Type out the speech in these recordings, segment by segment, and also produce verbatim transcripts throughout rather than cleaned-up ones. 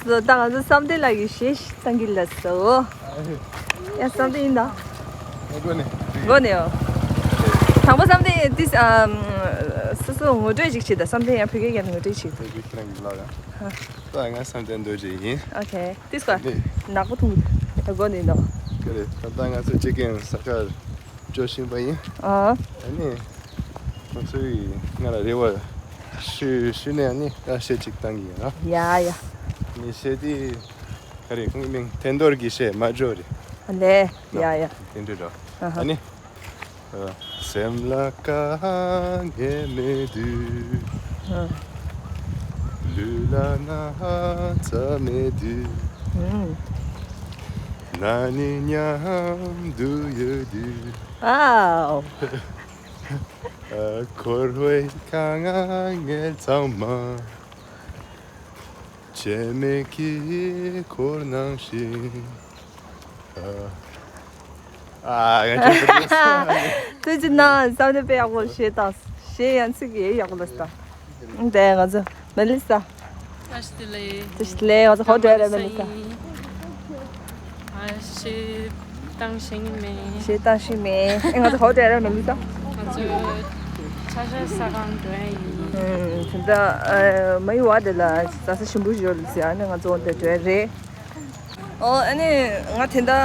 ད་ང་ཚོ་བསམ་གཏན་ལགས་ཀྱིས་གཞས་ཤིག་བཏང་གི་ལགས་སོ། ཡ་བསམ་གཏན་ཡིན་ད། མགོ་ནས། མགོ་ནས་ཡོ། དང་པོ་བསམ་གཏན་ཏིས་ཨམ། སོ་སོ་ངོ་སྤྲོད་ཅིག་བྱེད་ད། བསམ་གཏན་ཡང་བོད་སྐད་ཀྱི་ངོ་སྤྲོད་ཅིག་དེ་གི་ཁྱེད་རང་གི་ལགས་ཡ། ད་ང་བསམ་གཏན་རྡོ་རྗེ་ཡིན། ཨོ་ཁེ། ཏིས་ཀ་ནི། ནག་པོ་ཐུང་། མགོ་ནས་ཡིན་ད། ག་རེ་ད་ལྟ་ང་ཚོ་སྤྱི་ཁྱབ་ས་ཁར་འགྲོ་བཞིན་པ་ཡིན། ཨ། ཨ་ནི། ང་ཚོའི་ང་ལ་རེ་བ་ཞུ་ཞུ་ནས་ཨ་ནི་ད་གཞས་ཅིག་བཏང་གི་ཡིན་ཨ། ཡ་ཡ། ནི་གཞས་དེ་ག་རེ་ཁོང་གི་མིང་ཐེན་ཐོར་གྱི་གཞས་མ་འཇོ་རེད། ལེ། ཡ་ཡ། དེ་འདྲ་རོ། ཨ་ཧ། ཨ་ནི། སེམས་ལ་དཀའ་ངལ་མེད་དུས། ཨ། ལུས་ལ་ན་ཚ་མེད་དུས། ཨ། ང་ནི་མཉམ་དུ་ཡོད་དུས། ཨའོ། འཁོར་བའི་དཀའ་ངལ་ཚང་མ་བྱེད་མེད་ཀྱིས་འཁོར་ནང་བཞིན། ཨ། ཨ། ཡང་ཁྱོད་ཚོ། ཐུགས་རྗེ་གནང་། བསམ་གཏན་དཔེ་ཡག་པོ་གཞས་བཏང་། གཞས་ཡང་ཚིག་གི་ཡག་པོ་ལ་བཏང་། དེ་ང་ཚོ་མེ་ལི་ས། བཀྲ་ཤིས་བདེ་ལེགས། བཀྲ་ཤིས་བདེ་ལེགས། ང་ཚོ་ཧོ་ཏྲ་རེ་མེ་ལི་ས། ཨ་ཤེ། བཏང་ཤེས་མེད། གཞས་བཏང་ཤེས་མེད། ཨེ་ང་ཚོ་ཧོ་ཏྲ་རེ་མེ་ལི་ས། ང་ཚོ་ཆ་ཤ་ཟ་ཁང་འགྲོ་ཡ་ཡིན། ཨུམ། དེ་འདྲ་ཨ། མ་ཡི་བ་དེ་ལ་ཟ་ས་ཞིམ་པོ་ཞིག་ཡོད་ལ་ཟེར། ཨ་ནི་ང་ཚོ་འོ་དེ་འགྲོ་ཡ་རེད། ཨོ། ཨ་ནི་ང་དེ་འདྲ་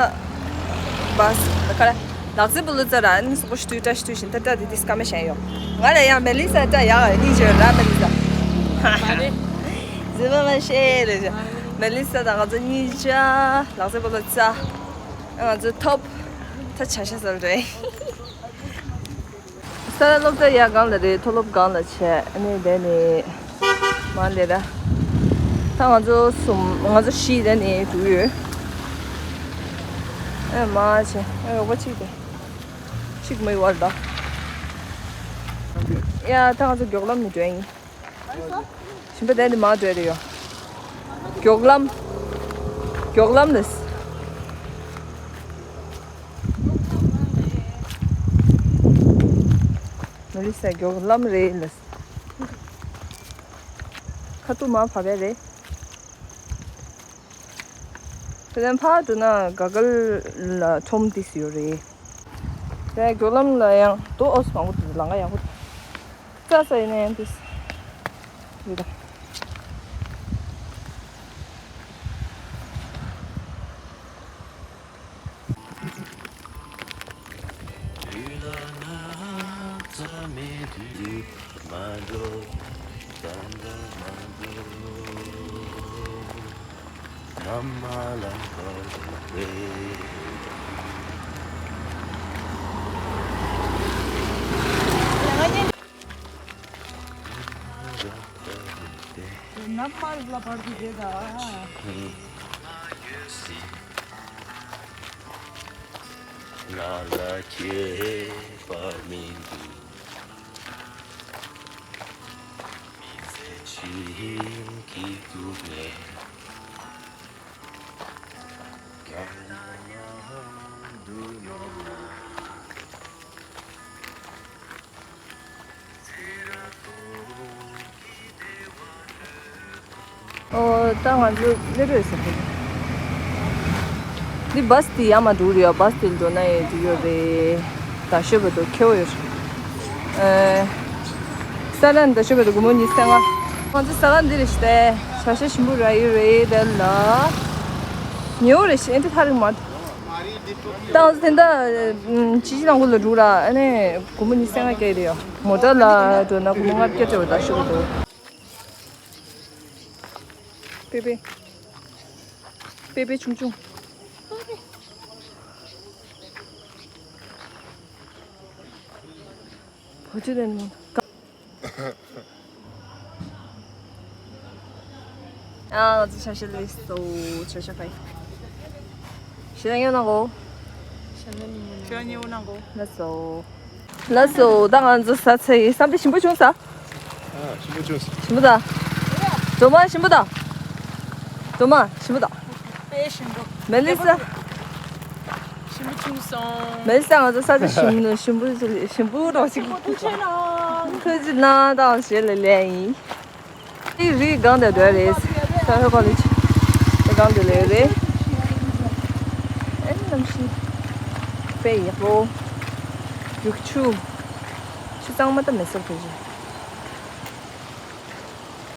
བ་ཁ་ལག་རྩེད་སྤོ་ལོ་རྩེ་ར། ཨ་ནི་སོག་པོ་ཞུ་དུས་བཀྲ་ཤིས་དུས་བཞིན་ད་ལྟ་དེ་དེ་སྐར་མ་གཞན་ཡོད། ང་ལ་ཡང་མེ་ལི་ས་ད་ཡག་གཉིས་ཆོད་ར། མེ་ལི་ས། ཟི་མ་མ་ཤེས་ལེ། མེ་ལི་ས་དང་ང་ཚོ་གཉིས་ཆ་ལག་རྩེད་སྤོ་ལོ་རྩེ། ང་ཚོ་ཐོབ་ད་ཆ་ཤ་ཟ་རེད། ས་ར་སློབ་གྲྭ་ཡ་སྒང་ལ་རེད། མཐོ་སློབ་སྒང་ལ་བྱས། ཨ་ནི་དེ་ནི་མ་ལེ་ར། ད་ང་ཚོ་གསུམ། ང་ཚོ་བཞི་དེ་ནི་འགྲོ་ཡོད། ཨེ་མ་བྱས། ཨེ་རོགས་པ་གཅིག་དེ་གཅིག་མི་ཡོད་ད། ཡ་ད་ང་ཚོ་མགྱོགས་ལམ་ནས་འགྲོ་ཡིན། ཞིམ་པ་དེ་ནི་མ་འགྲོ་རེད་ཡོ། མགྱོགས་ལམ། མགྱོགས་ལམ་ལས། མི་རིགས་ས་མགྱོགས་ལམ་རེད་ལ། ཁ་ཐུག་མ་བབས་པ་རེད། དེ་ནས་ཕར་འགྲོ་ན་ག་གལ་ལ་ཁྲོམ་ཏིས་ཡོད་རེད། དེ་མགྱོགས་ལམ་ལ་ཡང་དོ་ཨོ་སི་མང་པོ་འདུག་ལམ་ཁ་ཡག་པོ་འདུག་རྩྭ་ས་ཡིན་ན་ཡང་ཏིས་ཡོད་ད། ང་ལ་ཁྱད་པར་མི་འདུག་མི་ཚེ་ཞིག་གི་སྡུག་བསྔལ། ཨོ། ད་ང་ཚོ་སླེབས་ཡོད་ཟེར་གི། འདི་བཱས་འདི་ཡར་མར་འགྲོ་གི་རེད་ཡ། བཱས་འདི་འགྲོ་ན་ཡང་འགྲིག་ཡོད་རེད། རྡ་ཤོད་བར་དུ་ཁེལ་ཡོད་རེད། ཨེ། ས་རཱ་ནས་རྡ་ཤོད་བར་དུ་སྒོར་མོ་ཉི་ཤུ་རྩ་ལྔ། ང་ཚོ་ས་རཱ་འདི་རེད་ཤི་ཏེ། བྱ་ཤ་ཞིམ་པོ་རག་ཡོད་རེད་དེ་ལ། ཉེ་བོ་རེད་ཤི། ཨེ་འདི་ཐག་རིང་མ། ད་ང་ཚོ་དེ་འདྲ་ཅི་ཅི་ནང་ཁུལ་ལ་འགྲོ་ར། ཨ་ནི་སྒོར་མོ་ཉི་ཤུ་རྩ་ལྔ་བཀལ་རེད་ཡ། མོ་ཊ་ལ་འགྲོ་ན་སྒོར་མོ་ལྔ་བརྒྱ་སྤྲད་པ་རྡ་ཤོད་བར་དུ། པེ་པེ། པེ་པེ་ཆུང་ཆུང་། བོ་ཅི་ལེན་མོ། ཨ། ང་ཚོ་ཆ་ཤས་ལས་སོ། ཆ་ཤས་ཕའི། ཤེས་ཡོན་ནང་གོ། ཤེས་ཡོན་ནང་གོ། ལགས་སོ། ལགས་སོ། ད་ང་ཚོ་ཟ་ཚར་ཡིན། བསམ་གཏན་ཞིམ་པོ་བྱུང་ས། ཨ། ཞིམ་པོ་བྱུང་ས། ཞིམ་པོ་ད། སྒྲོལ་མ་ཞིམ་པོ་ད། སྒྲོལ་མ་ཞིམ་པོ་ད། དཔེ་ཞིམ་པོ། མེ་ལི་ས། ཞིམ་པོ་བྱུང་སོང་། མེ་ལི་ས་ང་ཚོ་ས་ཆ་ཞིམ་ཞིམ་པོ་ཞིམ་པོ་འདྲ་ཞིག་ཐུགས་རྗེ་གནང་། ཐུགས་རྗེ་གནང་། ད་ཞེ་ལེ་ལེ་ཡིན། དེ་རི་སྒང་དེ་འགྲོ་རེད། ས་ཧོ་ཀོ་ལེ་ཇི། གང་དུ་ལས་རེད། ཨེ་གནམ་གཤིས་དཔེ་ཡག་པོ། རུག་ཆུ། ཆུ་གཙང་མ་ད་མེད་ས་དེ་རེད།